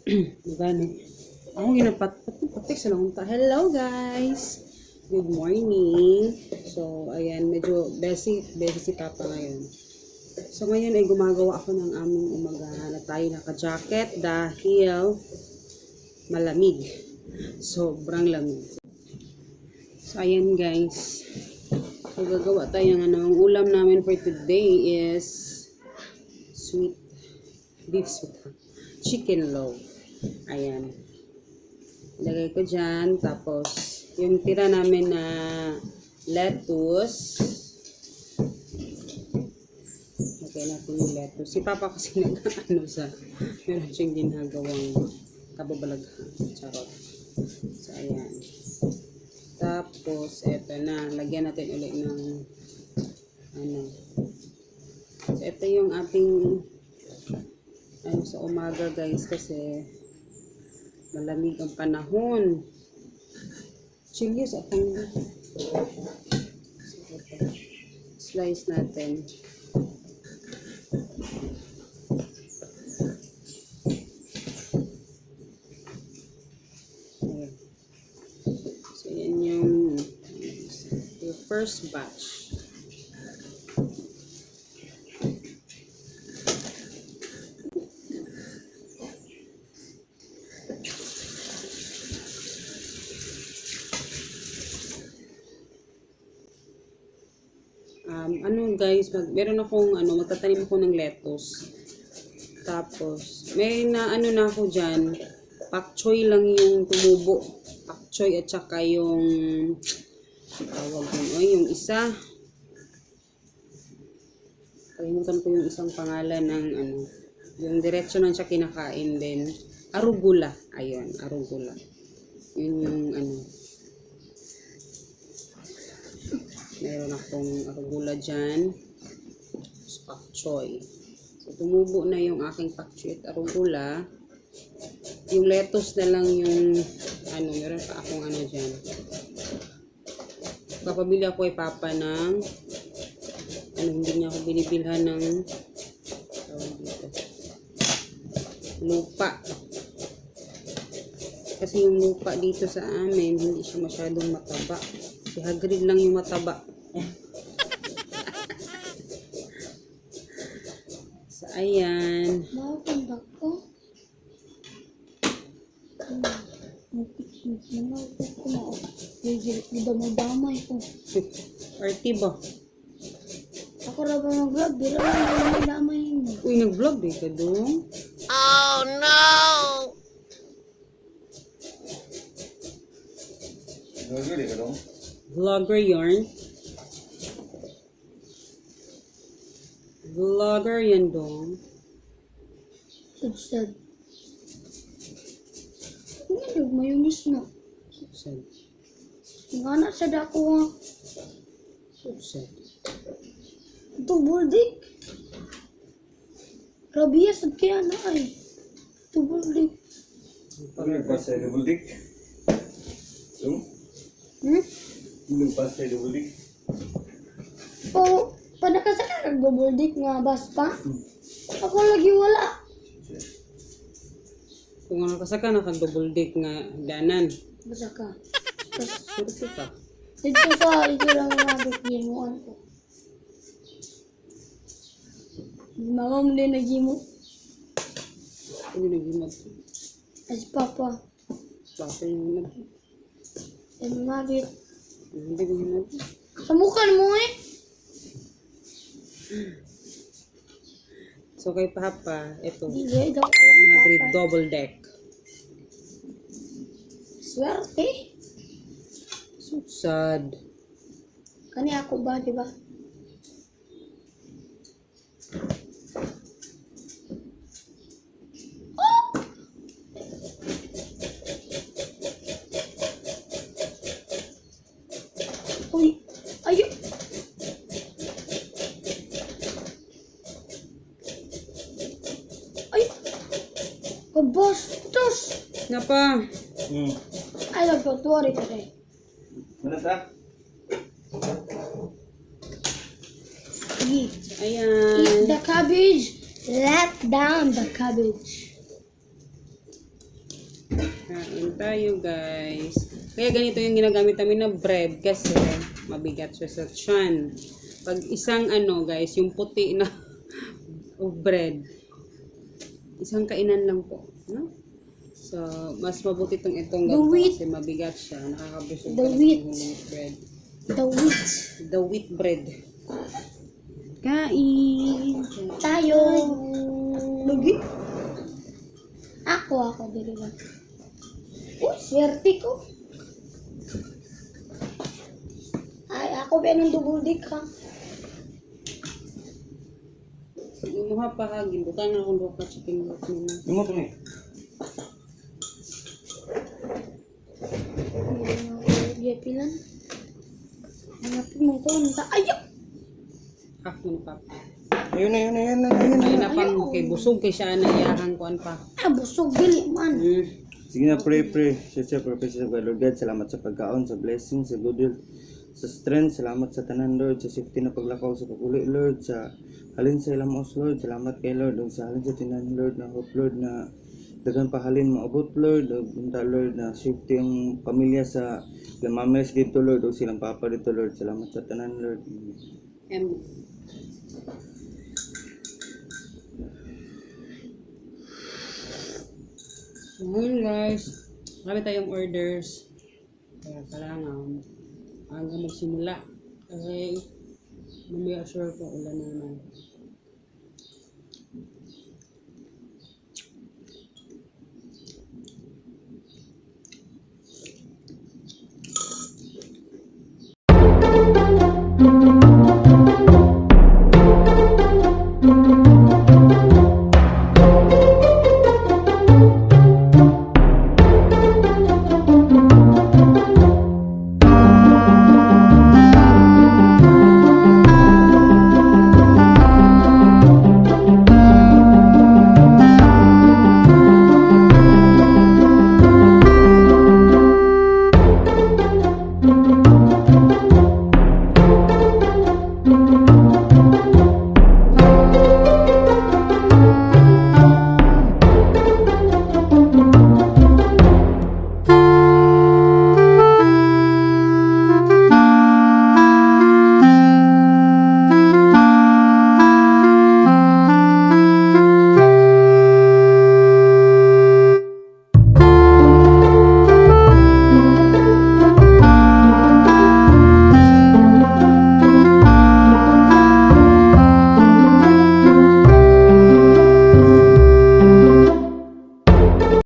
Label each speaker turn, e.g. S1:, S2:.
S1: Gani. Ako ginapat-patik sa lang. Hello guys! Good morning. So, ayan, medyo busy si Papa ngayon. So, ngayon ay gumagawa ako ng aming umaga na tayo naka-jacket dahil malamig. Sobrang lamig. So, ayan guys. So, gagawa tayo ng ang ulam namin for today is beef chicken loaf. Ayan. Ilagay ko dyan. Tapos, yung tira namin na lettuce. Lagay natin yung lettuce. Si Papa kasi nag-ano sa meron siyang ginagawang kababalaghan. Charot. So, ayan. Tapos, eto na. Lagyan natin ulit ng ano. So, ito yung ating sa umaga guys kasi malamig ang panahon. Chilies atong slice natin. Ayan. So yan yung first batch. Guys, meron akong magtatanim ako ng lettuce. Tapos, may na ako dyan, pak choy lang yung tumubo. Pak choy at saka yung tawag yun, yung isa. Kalimutan ko yung isang pangalan ng yung diretso lang siya kinakain din. Arugula. Ayun, arugula. Yun yung meron akong arugula dyan. Pak choy. So, tumubo na yung aking pak choy at arugula. Yung lettuce na lang yung meron pa akong dyan. Papabili ako kay Papa ng hindi niya ako binibilhan ng lupa. Kasi yung lupa dito sa amin, hindi siya masyadong mataba. Si Hagrid lang yung mataba. So, ayan.
S2: Maupundak ko. Damay ko.
S1: Party ba?
S2: Ako na ba mag-vlog? Di rin lang damay mo.
S1: Uy, nag-vlog eh ka doon.
S2: Oh no!
S3: Nag-vlog ka doon?
S1: Vlogger yarn. Vlogger yan dong.
S2: Sad. Ano mayunis na?
S1: Sad.
S2: Nga na sad ako ha.
S1: Sad.
S2: Ito buldik. Rabia sad kaya na ay. Ito buldik.
S3: Ano yung pasta yung buldik? Ano yung pasta yung buldik?
S2: Padakasa ka nagbubuldik nga basta. Ako lagi wala.
S1: Kung ano ka na kang double dick nga danan.
S2: Basta ka.
S1: Surti ka.
S2: Dito ka, ito lang nabit gimuan ko. Mama mo din nagimo.
S1: Ano nag-imag?
S2: As papa.
S1: Papa yung imag.
S2: Ay mabit.
S1: Hindi ko imag.
S2: Samukan mo eh.
S1: So kay Papa, ito.
S2: Hindi, daw.
S1: Tawag na Hagrid double deck.
S2: Swerte.
S1: So sad.
S2: Kani ako ba, di ba? Uy, ayo. Ay. Kabastos.
S1: Nga pa.
S2: Ay, nagtutuwari ka rin.
S3: Mana ta?
S2: Eat.
S1: Ayan.
S2: Eat the cabbage. Let down the cabbage.
S1: Kain tayo, guys. Kaya ganito yung ginagamit namin na bread kasi mabigat siya sa tiyan. Pag isang guys, yung puti na bread, isang kainan lang po. No? So, mas mabuti itong
S2: The
S1: ganito
S2: wheat.
S1: kasi mabigat siya. Nakakabusog
S2: The
S1: ka ng
S2: wheat.
S1: wheat bread.
S2: The wheat.
S1: The wheat bread. Kain.
S2: Tayo. Lagi. Ako, dili lang. Uy, swerte ko. Ay, ako ba ng double dick ha?
S1: Imuha pa ha, gibutan na akong doka chicken broth nila.
S3: Yung mo ito ni.
S2: Pilan. Hanapin mo ko. Ayaw!
S1: Half ng pap.
S3: Ayun na.
S1: Ay na pang kay busog kay siya na iyahang kuan pa.
S2: Ah, busog dili man.
S3: Sige na, pray. Siya, purpose sa Lord God. Salamat sa pagkaon, sa blessing, sa good health, sa strength. Salamat sa tanan, Lord. Sa safety na paglakaw sa paguli, Lord. Sa halin sa ilamos, Lord. Salamat kay Lord. Ug sa halin sa tinan, Lord. Na hope, Lord, na dagan pa halin maabot, Lord. Ug unta, Lord, na safety ang pamilya sa lamames dito, Lord. Ug silang papa dito, Lord. Salamat sa tanan, Lord.
S1: And ngayon guys, marami tayong orders. Kaya kailangan hanggang magsimula. Kasi mamaya sure ko ulan na naman.